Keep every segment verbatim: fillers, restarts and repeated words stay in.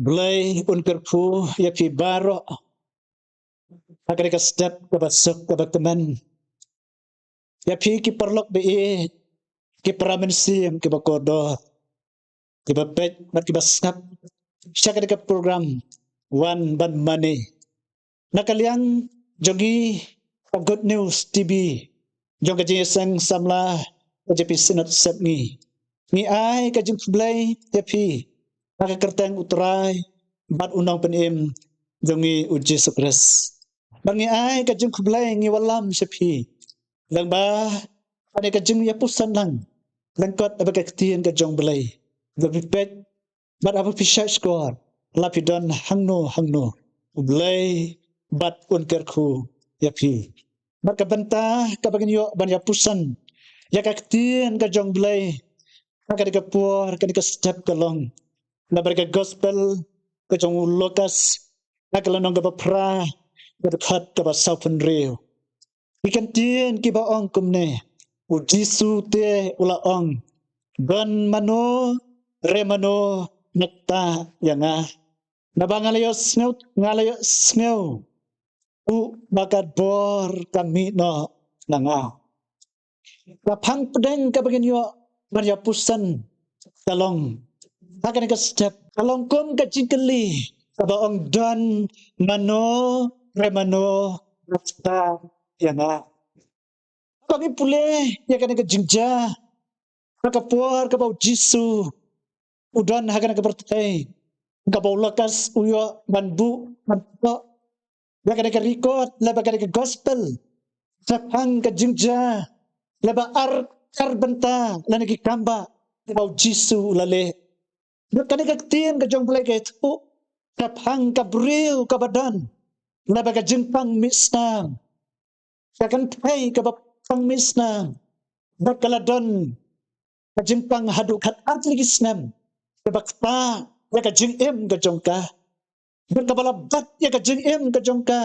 Blei un kyrkhu ïa phi baroh ha kane ka step kaba suk kaba kmen. Ïa phi ki paralok ba ïeit, ki para mynsiem kiba kordor, kiba peit bad kiba sngap sha kane ka program Wan Ban Mane na ka liang jong ngi ka Good News T V, jong ka Jingïaseng Samla ka J P Synod Sepngi. Ngi ai ka jingkhublei ïa phi ha ka kyrteng U Trai bad U Nongpynim jong ngi U Jisu Khrist. Bad ngi ai ka jingkhublei, ngi wallam sha phi lyngba kane ka jingïapuson lang lyngkot bad ka ktien ka jong Blei. Ba phi peit bad haba phi shahshkor, la phi don hangno hangno, U Blei bad un kyrkhu ïa phi. Bad ka bynta kaba ngin ïoh ban ïapuson ïa ka ktien ka jong Blei ha kane ka por, kane ka step ka long na bynta ka gospel ka jong u Lukas, ha ka lynnong kaba phra, ka dkhot kaba sawphew hynriew. Ki kyntien kiba ong kumne: U Jisu te u la ong, don mano re mano na ktah ïa nga, naba nga la ïohsngew, nga la ïohsngew u ba ka bor ka mih noh na nga. Ka phang pdeng kaba ngin ïoh ban ïapuson ka long ha kane ka step ka long kum ka jingkylli kaba ong, don mano re mano na ktah ïa nga. Haba ngi pule ïa kane ka jingjia, ha ka por kaba U Jisu u don ha kane ka pyrthei, kaba u Lukas u ïoh ban buh, ban thoh ïa kane ka record lyngba kane ka gospel shaphang ka jingjia lyngba ar, ar bynta lane ki kambah kaba U Jisu u la leh. Bad kane ka ktien ka jong Blei ka ïathuh shaphang ka briew kaba don lyngba ka jingpang mih snam, ka kynthei kaba pang mih snam, bad ka la don ka jingpang haduh khatar tylli ki snem, kaba ktah ïa ka jingim ka jong ka. Bad kaba la bat ïa ka jingim ka jong ka,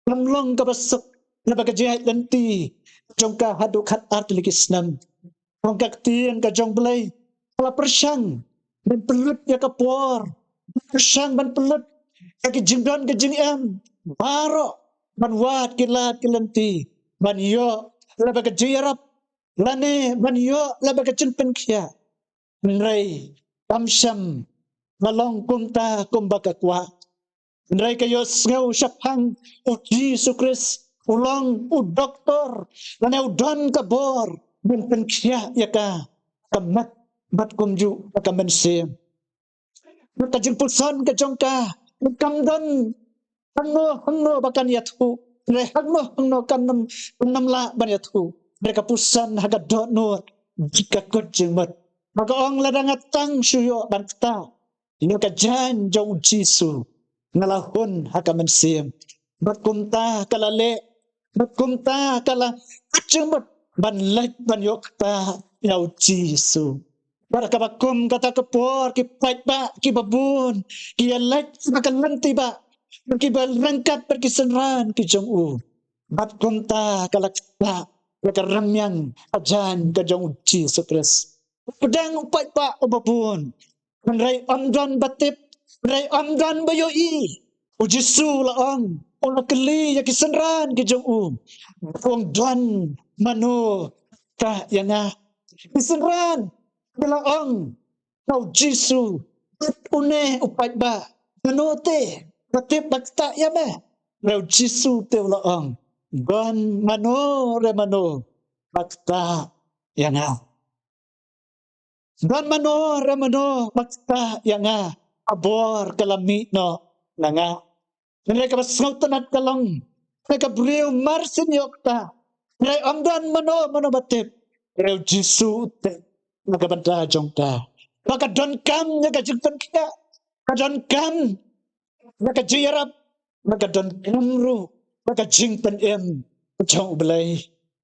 kam long kaba suk lyngba ka jingïaid lynti jong ka haduh khatar tylli ki snem. Ong ka ktien ka jong Blei, ka la pyrshang ban pynlut ïa ka por, pyrshang ban pynlut ïa ki jingdon ki jingem baroh, ban wad ki lad ki lynti, ban ïoh lyngba ka jingïarap, lane ban ïoh lyngba ka jingpynkhiah. Hynrei kam shym la long kumta kumba ka kwah. Hynrei ka ïohsngew shaphang U Jisu Khrist u long u doktor, lane u don ka bor ban pynkhiah ïa ka, ka met bad kumjuh ka mynsiem. Ka jingpuson ka jong ka kam don hangno hangno ba kan ïathuh, hynrei hangno hangno kan ym, kan ym lah ban ïathuh. Hynrei ka puson ha ka dohnud bad ka kut jingmut, ba ka ong, lada nga tang shu ïoh ban ktah ïa ka jaiñ jong U Jisu, nga la hun ha ka mynsiem. Bad kumta ka la leh, bad kumta ka la kut jingmut ban leit ban ïoh ktah ïa U Jisu. Bad kaba kum kata ka por, ki paidbah kiba bun ki ïaleit na ka lynti bah, kiba ryngkat bad ki synran ki jong u. Bad kumta ka la ktah ïa ka rmiang ka jaiñ ka jong U Jisu Khrist. Pdeng u paidbah uba bun, hynrei ym don ba tip, hynrei ym don ba ïohi. U Jisu u la ong, u la kylli ïa ki synran ki jong u, u ong, don mano ktah ïa nga? Ki synran ki la ong ha U Jisu, bad une u paidbah, mano te ba tip ba ktah ïa me? Hynrei U Jisu te u la ong, don mano re mano ba ktah ïa nga. Don mano re mano ba ktah ïa nga, ka bor ka la mih noh na nga. Hynrei kaba sngewtynnat ka long, hynrei ka briew mar syn ïoh ktah, hynrei ym don mano mano ba tip, hynrei U Jisu u tip na ka bynta jong ka, ba ka donkam ïa ka jingpynkhiah, ka donkam ïa ka jingïarap, ba ka donkam ruh ïa ka jingpynim jong U Blei.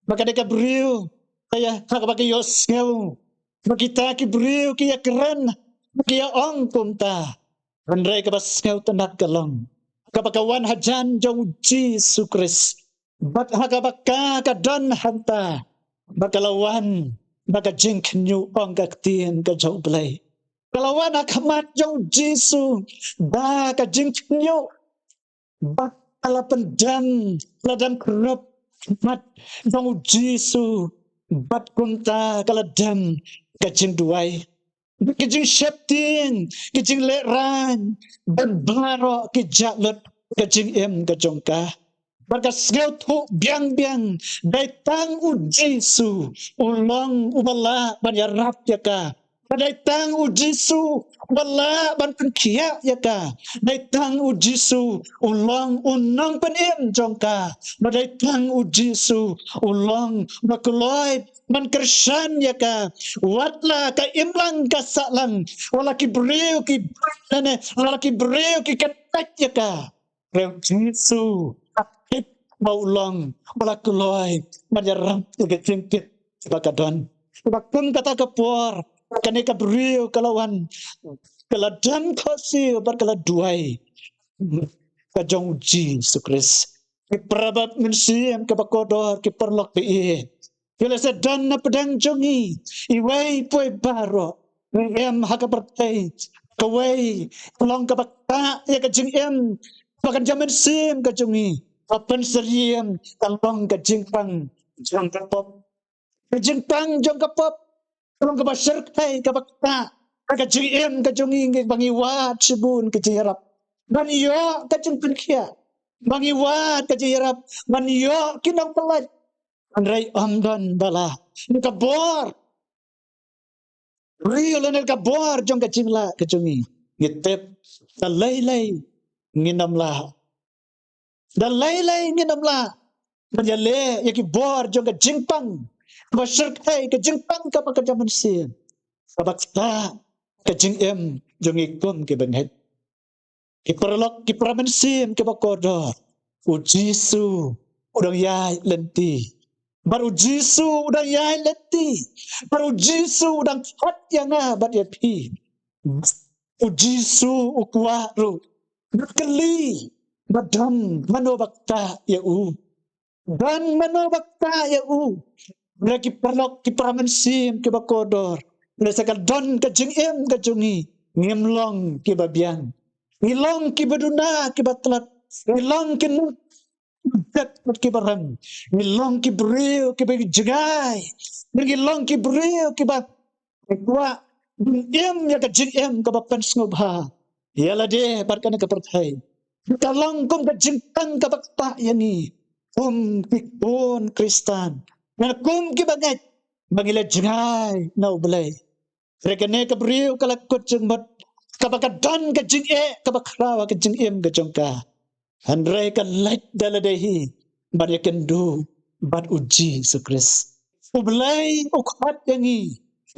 Ba kane ka briew, ka ïa, ha kaba ka ïohsngew ba kita ki briew ki ïakren, ba ki ïa ong kumta, hynrei kaba sngewtynnat ka long, kaba ka wan hajan jong U Jisu Khrist, bad ha kaba ka, ka don hangta, ba ka la wan, ba ka jingkhynñiuh, ong ka ktien ka jong U Blei. Ka la wan ha khmat jong u Jisu da ka jingthmu, bad ka la pyndem, la dang krup khmat jong u Jisu, bad kumta ka la dem ka jingduwai. Ka jingsheptieng, ka jinglehrain, bad baroh ki jaka lut ka jingim ka jong ka. Bad ka sngewthuh biang biang, dei tang u Jisu u long uba lah ban ïarap ïa ka. Bad dei tang u Jisu uba lah ban pynkhiah ïa ka. Dei tang u Jisu u long u nongpynim jong ka. Bad dei tang u Jisu u long uba kloi ban kyrshan ïa ka. Wat la ka imlang ka sahlang, wat la ki briew ki bang ne, wat la ki briew ki kyntait ïa ka, hynrei u Jisu, ha khmat ba u long, ba la kloi ban ïarap ïa ka jingkit ba ka don. Ba kum kata ka por, kane ka briew ka la wan, ka la dem khohsiew bad ka la duwai ka jong u Jisu Khrist. Ki para baptisma kiba kordor, ki paralok baieit, ïa lehse don na pdeng jong ngi iwei pa iwei baroh. Ngi im ha ka pyrthei, kawei ka long kaba ktah ïa ka jingim, ba kan jam mynsiem ka jong ngi. Ka pynsyriem ka long ka jingpang jong ka pop. Ka jingpang jong ka pop ka long kaba shyrkhei, kaba ktah ha ka jingim ka jong ngi, ba ngi wad shibun ka jingïarap ban ïoh ka jingpynkhiah, ba ngi wad ka jingïarap ban ïoh ki nongpyllait. Hynrei ym don ba lah. Ka bor briew lane ka bor jong ka jinglah ka jong ngi, ngi tip, da lei lei ngin ym lah. Da lei lei ngin ym lah ban ïaleh ïa ki bor jong ka jingpang kaba shyrkhei, ka jingpang kaba ka jam mynsiem, kaba ktah ka jingim jong ngi kum ki bangeit. Ki paralok, ki para mynsiem kiba kordor, u Jisu u dang ïaid lynti. Bad u Jisu u dang ïaid lynti. Bad u Jisu u dang khot ïa nga bad ïa phi. U Jisu u kwah ruh, u kylli ba don mano ba ktah ïa u. Don mano ba ktah ïa u. Hynrei ki paralok, ki para mynsiem kiba kordor, lehse ka don ka jingim ka jong ngi, ngim long kiba biang. Ngi long kiba duna, kiba tlot. Ngi long ki nongpyndep bad kiba rem. Ngi long ki briew kiba jngai. Ngi long ki briew kiba kwah im ïa ka jingim kaba pynsngewbha ïa lade bad kane ka pyrthei. Ka long kum ka jingpang kaba ktah ïa ngi kum ki khun Khristan, ne kum ki bangeit, ba ngi la jngai na U Blei. Hynrei kane ka briew ka la kut jingmut, kaba ka don ka jingeh kaba khraw ha ka jingim ka jong ka. Hynrei ka leit da lade hi ban ïakynduh bad U Jisu Khrist. U Blei u khot ïa ngi,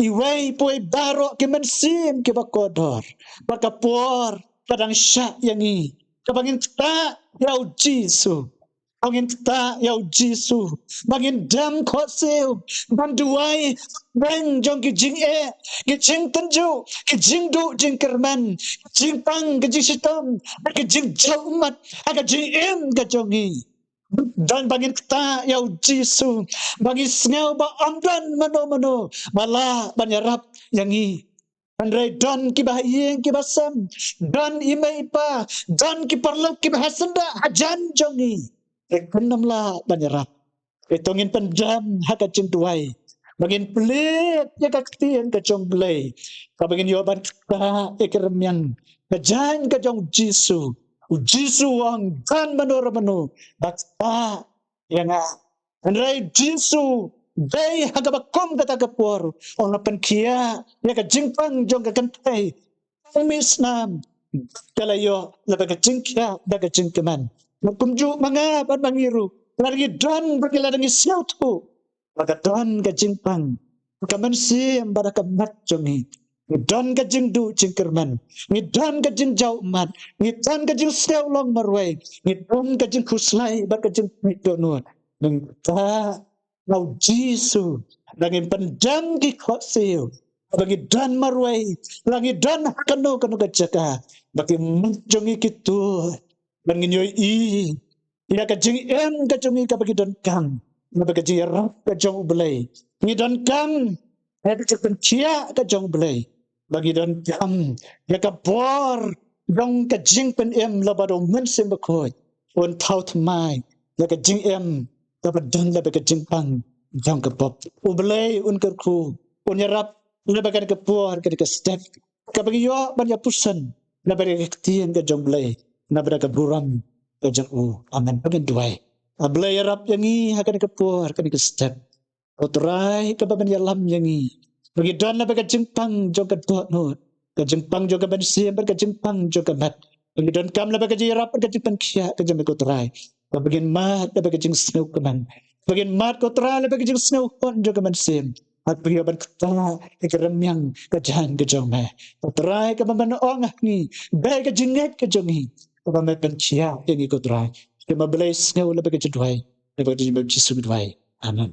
iwei pa iwei baroh ki mynsiem kiba kordor, bad ka por ka dang shah ïa ngi, kaba ngin ktah ïa U Jisu. Ba ngin ktah ïa U Jisu, ba ngin dem khohsiew ban duwai hapdeng jong ki jingeh, ki jingtynjuh, ki jingduh jingkyrmen, ki jingpang, ki jingshitom, ki jingjaw ummat ha ka jingim ka jong ngi. Don ba ngin ktah ïa U Jisu, ba ngi sngew ba ym don mano mano ba lah ban ïarap ïa ngi. Hynrei don kiba ha ïing kiba sem, don i mei i pa, don ki paralok kiba ha syndah hajan jong ngi, hynrei kin ym lah ban ïarap. Te to ngin pyndem ha ka jingduwai, ba ngin plie ïa ka ktien ka jong U Blei, kaba ngin ïoh ban ktah ïa ki rmiang ka jaiñ ka jong U Jisu. U Jisu u ong, don mano re mano ba ktah ïa nga. Hynrei U Jisu dei ha kaba kum kata ka por u la pynkhiah ïa ka jingpang jong ka kynthei tang mih snam, ka la ïoh la ka jingkhiah da ka jingkmen. Bad kumjuh ma nga bad ma ngi ruh, lada ngi don bad lada ngi sngewthuh ba ka don ka jingpang ha ka mynsiem bad ha ka met jong ngi, ngi don ka jingduh jingkyrmen, ngi don ka jingjaw ummat, ngi don ka jingsngew long marwei, ngi don ka jingkhuslai bad ka jingmih dohnud, ngi ktah ïa U Jisu, ba ngin pyndem ki khohsiew, ba ngi don marwei, la ngi don ha kano kano ka jaka, ba ki met jong ngi ki tuid, ba ngin ïohi ïa ka jingim ka jong ngi kaba ngi donkam na ka jingïarap ka jong U Blei. Ngi donkam ïa ka jingpynkhiah ka jong U Blei. ba ngi donkam ïa ka bor jong ka jingpynim lyngba U Mynsiem Bakhuid. Un thaw thymmai ïa ka jingim kaba don lyngba ka jingpang jong ka pop. U Blei un kyrkhu, un ïarap lyngba kane ka por, kane ka step, kaba ngi ïoh ban ïa puson lyngba ka ktien ka jong U Blei, lyngba ka burom ka jong u. Amen. Ba ngin duwai. A Blei, ïarap ïa ngi ha kane ka por, kane ka step. Ko Trai, kaba men ïalam ïa ngi ba ngi don lyngba ka jingpang jong ka dohnud, ka jingpang jong ka mynsiem bad ka jingpang jong ka met. Ba ngi donkam lyngba ka jingïarap bad ka jingpynkhiah ka jong me, ko Trai, kaba ngin mad lyngba ka jingsngewkmen, ba ngin mad, ko Trai, lyngba ka jingsngewhun jong ka mynsiem, bad ba ngi ïoh ban ktah ïa ka rmiang ka jaiñ ka jong me, ko Trai, kaba men ong ha ngi, dei ka jingngeit ka jong ngi kaba me pynkhiah ïa ngi, ko Trai. Te ma Blei, sngew lyngba ka jingduwai, lyngba ka jingim U Jisu ngi duwai. Amen.